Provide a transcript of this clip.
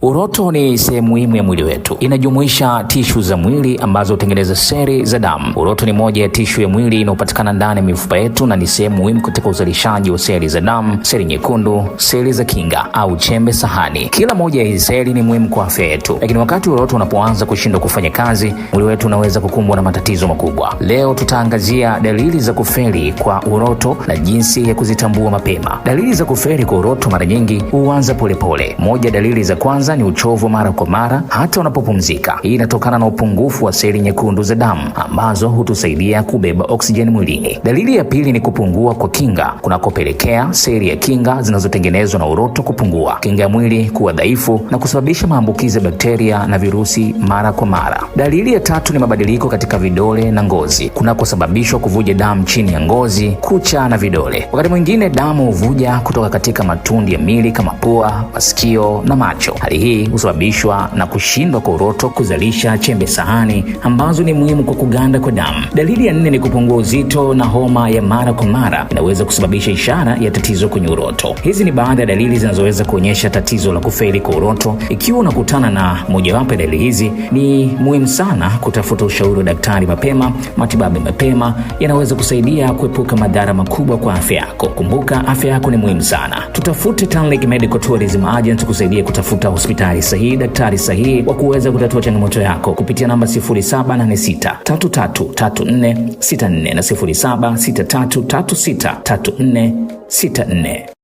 Uroto ni sehemu muhimu ya mwili wetu, inajumuisha tishu za mwili ambazo hutengeneza seli za damu. Uroto ni moja ya tishu ya mwili inayopatikana ndani ya mifupa yetu na ni sehemu muhimu katika uzalishaji wa seli za damu, seli nyekundu, seli za kinga au chembe sahani. Kila moja ya hizi seli ni muhimu kwa afya yetu, lakini wakati uroto unapoanza kushindwa kufanya kazi, mwili wetu unaweza kukumbwa na matatizo makubwa. Leo tutaangazia dalili za kufeli kwa uroto na jinsi ya kuzitambua mapema. Dalili za kufeli kwa uroto mara nyingi huanza polepole. Moja, dalili za kwanza ni uchovu mara kwa mara hata unapopumzika. Hii inatokana na upungufu wa seli nyekundu za damu ambazo hutusaidia kubeba oksijeni mwilini. Dalili ya pili ni kupungua kwa kinga kunakopelekea seli ya kinga zinazotengenezwa na uroto kupungua, kinga ya mwili kuwa dhaifu na kusababisha maambukizi ya bakteria na virusi mara kwa mara. Dalili ya tatu ni mabadiliko katika vidole na ngozi kunakosababishwa kuvuja damu chini ya ngozi, kucha na vidole. Wakati mwingine damu huvuja kutoka katika matundu ya mili kama pua, masikio na macho. Hali hii husababishwa na kushindwa kwa uroto kuzalisha chembe sahani ambazo ni muhimu kwa kuganda kwa damu. Dalili ya nne ni kupungua uzito na homa ya mara kwa mara inaweza kusababisha ishara ya tatizo kwenye uroto. Hizi ni baadhi ya dalili zinazoweza kuonyesha tatizo la kufeli kwa uroto. Ikiwa unakutana na mojawapo ya dalili hizi, ni muhimu sana kutafuta ushauri wa daktari mapema. Matibabu mapema yanaweza kusaidia kuepuka madhara makubwa kwa afya yako. Kumbuka, afya yako ni muhimu sana. Tutafute Tanlink Medical Tourism Agent kusaidia kutafuta hospitali sahihi, daktari sahihi wa kuweza kutatua changamoto yako kupitia namba 0786 333464 na 0763363464.